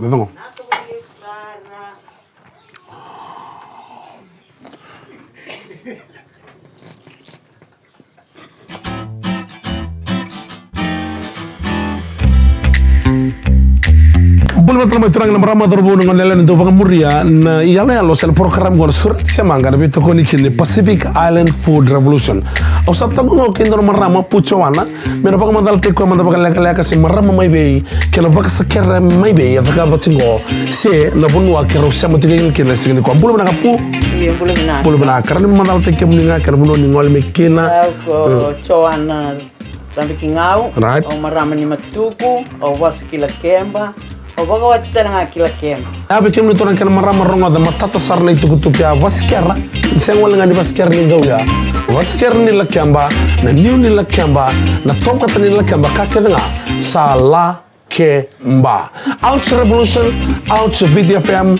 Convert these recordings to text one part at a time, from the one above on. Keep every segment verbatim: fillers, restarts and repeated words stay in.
Lecogo. Bula vinaka tale mai turaga na marama, cauravou, na gone yalewa, ni dau vakamuria na iyaloyalo se na program qo na Sureti se Maqa, na veitokoni kina ni Pacific Island Food Revolution. Au sa taqomaka kina na marama Pu Joana me na vakamacalataki koya mada vakalekaleka se marama mai vei kei na vakasakera mai vei e cakava tiko qo se na vanua keirau sema tiko kina ena siga nikua. Bula vinaka Pu. Io, bula vinaka. Bula vinaka. Ka rawa ni macalataki kemuni ga kei na vanua ni gole mai kina? Au ko Joana Radriki Gau. Right. Au marama ni Matuku, au vosa ki Lakeba, au vakawati tale ga ki Lakeba. A, vei kemuni turaga kei na marama, rogoca, matata sara na itukutuku ya, Vasikera. Sega wale ga ni Vasikera ni Gau ya. Vasikera ni Lakeba, na niu ni Lakeba, na tomata ni Lakeba, ka kece ga sa Lakeba. Ouch Revolution, ouch V T F M.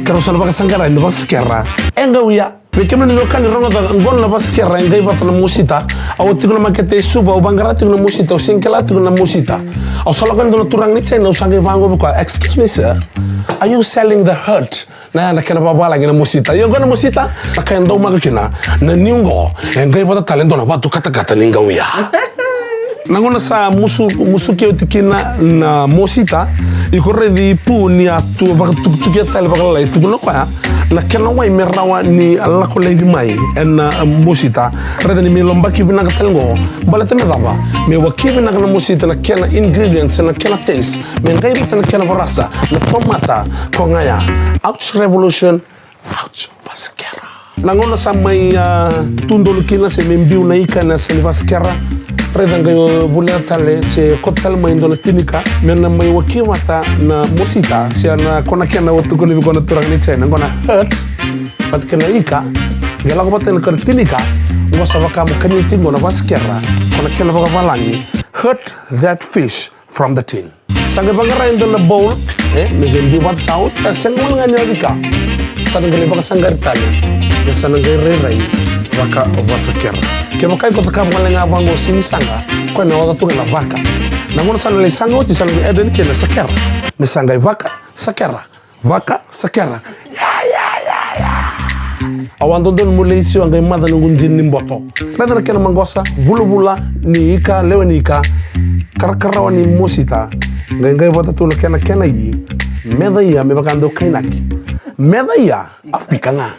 Keirau sa na vakasaqarai na Vasikera e Gau ya. Vei kemuni na veiwekani, rogoca, qo na Vasikera e qai vata na mosita. Au tiko na makete e Suva, au vaqara tiko na mosita, au sega ni kila tiko na mosita. Au sa lako yani dua na turaga ni China, au sa qai vaqo vei koya, "Excuse me, sir, are you selling the heart?" Na, na kena vavalagi na mosita. Io, qo na mosita, na ka e daumaka kina na niu qo, e qai vata tale e dua na vatu katakata ni Gau ya. Na gauna sa musu, musuki oti kina na mosita, iko raici Pu ni a tu, vakatukutukia tale vakalalai, tukuna o koya na kena wai me rawa ni lako laivi mai ena mosita. Raica ni me lobaki vinaka tale qo. Baleta me cava? Me waki vinaka na mosita, na kena ingredients, na kena taste. Me qai vata na kena varasa, na tomata, ko ga ya. Ouch Revolution, ouch Vasikera. Na gauna sa mai, a, tu donu kina se me biu na ika ena yasa ni Vasikera, raica qai voleka tale se kauta tale mai e dua na tini ka me na mai waki vata na mosita, se na, ko na kena au tukuna vei koya na turaga ni China, qo na heart, vata kei na ika, qai lako vata na kena tini ka, qo sa vaka mo kania tiko qo na Vasikera, ko na kena vakavalagi, heart that fish from the tin. Sa qai vaqara e dua na bowl, e, me qai biu vata sa oti, e, sega wale ga ni yaco i ka. Sa na qai lai vakasaqari tale, me sa na qai rairai vakavasakera. Kevaka iko cakava wale ga vaqo, sega ni saqa, koya na yaco tu ga na vaka. Na gauna sa na lai saqa oti, sa na qai add yani kina na sakera, me sa qai vakasakera. Vakasakera. Ya, ya, ya, ya. Au a dodonu meu lai siwa, qai maca noqu jini ni boto. Raica na kena maqosa, vulavula ni ika, lewe ni ika, karakarawa ni mosita. Qai qai vata tu na kena, kena i. Meca ia, me vaka dau kainaki. Meca ia, a fika ga.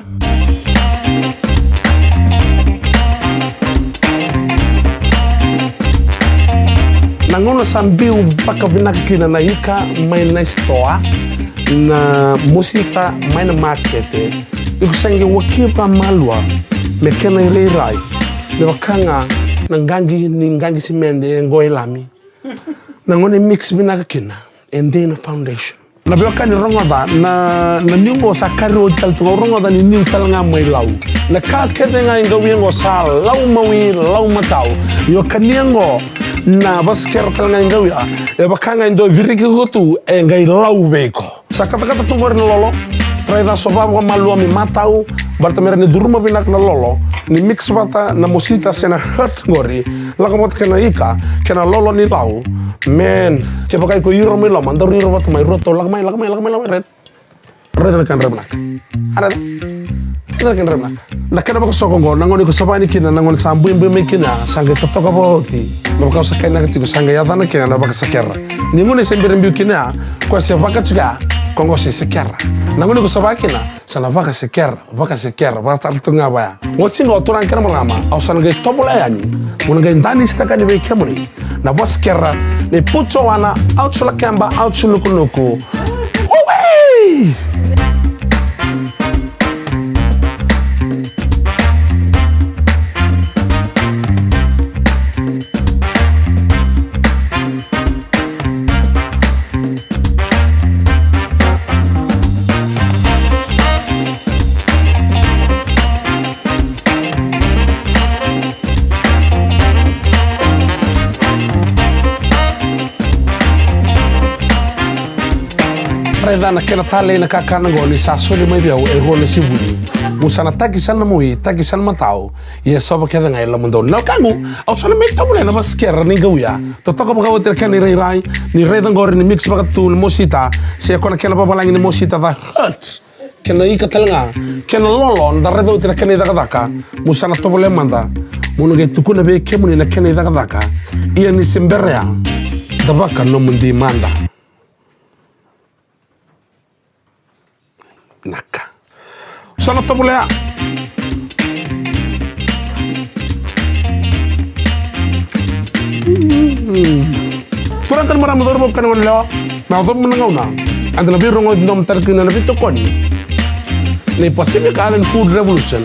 Na gauna sa biu vakavinaka kina na ika mai na sitoa, na mosita mai na makete, iko sa qai wakiva malua me kena irairai, me vaka ga na qaqi ni qaqi simede e qo e Lami. Na gauna e mix vinaka kina, e dei na foundation. Na veiwekani, rogoca, na, na niu qo sa kari oti tale tu ga, au rogoca ni niu tale ga mai Lau. Na ka kece ga e qau ia qo sa lau mawi, lau matau. Io, kania qo na vasikera tale ga e qau ia, e vaka ga e dua e viriki iko tu, e qai lau vei iko. Sa katakata tu qori na lolo, raica, sova vakamalua me matau, baleta me rawa ni curuma vinaka na lolo, ni mix vata na mosita se na heart qori, lako vata kei na ika, kei na lolo ni lau. Man, kevaka iko iro mai loma, daru iro vata mai, rua, tolu, lako mai, lako mai, lako mai, lako mai, raica. Raica na ka e dra vinaka. A, raica. Raica na ka e dra vinaka. Na kena vakasoko qo, na gauna iko sova yani kina, na gauna sa buibui mai kina, sa qai totoka vakaoti. Me vaka au sa kainaka tiko, sa qai yacana kina na vakasakera. Ni gauna e se bera biu kina ya, koya se vaka tiko ya, ko qo se sekera. Na gauna iko sova kina, sa na vakasekera. Vakasekera, vakasara tu ga vaya. Oti qo, turaga kei na marama, au sa na qai tovolea yani, au na qai danisitaka yani vei kemuni na vasikera ni Pu Joana, ouch Lakeba, ouch Nukunuku. Uwei! E ca na kena talei na kakana qo ni sa soli mai vei au e rua na sivuni. Mu sa na taki sa na mui, taki sa na matau. Ia sova kece ga e lomadaru na wekaqu. Au sa na mai tabu na vasikera ni qauia. Totoka vakaoti na kena irairai. Ni raica qori ni mix vakatu ni mosita. Se ko na kena vavalagi ni mosita ca hurts. Kena ika tale ga, kena lolo, da raica oti na kena icakacaka. Mu sa na tovolea mada. Mu na qai tukuna vei kemuni na kena icakacaka. Ia ni se berea, da vaka nomudi mada. Naka. Sa na tovolea. Turaga kei na marama, cauravou kei na goneyalewa, na yaco mai na gauna eda na veirogoci domo tale kina na veitokoni ni Pacific Island Food Revolution.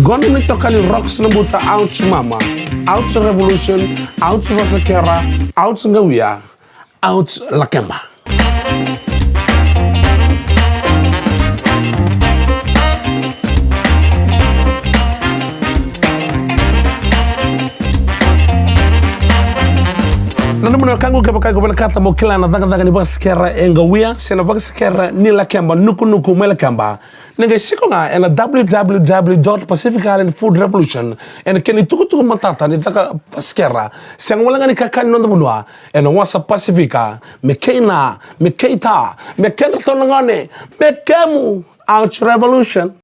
Qo na itokani Rocks Nabuta, ouch mama, ouch revolution, ouch vasikera, ouch qauia, ouch lakeba. Na nomuni wekaqu, kevaka iko vinakata mo kila na cakacaka ni vasikera e qauia se na vasikera ni lakeba, nukunuku mai lakeba, ni qai siko ga ena www dot Pacific Island Food Revolution, ena kena itukutuku matata ni caka vasikera. Sega wale ga ni kakana ni noda vanua, ena wasa Pasifika, me kei na, me kei ta, me kedratou na gone, me kemu, ouch revolution.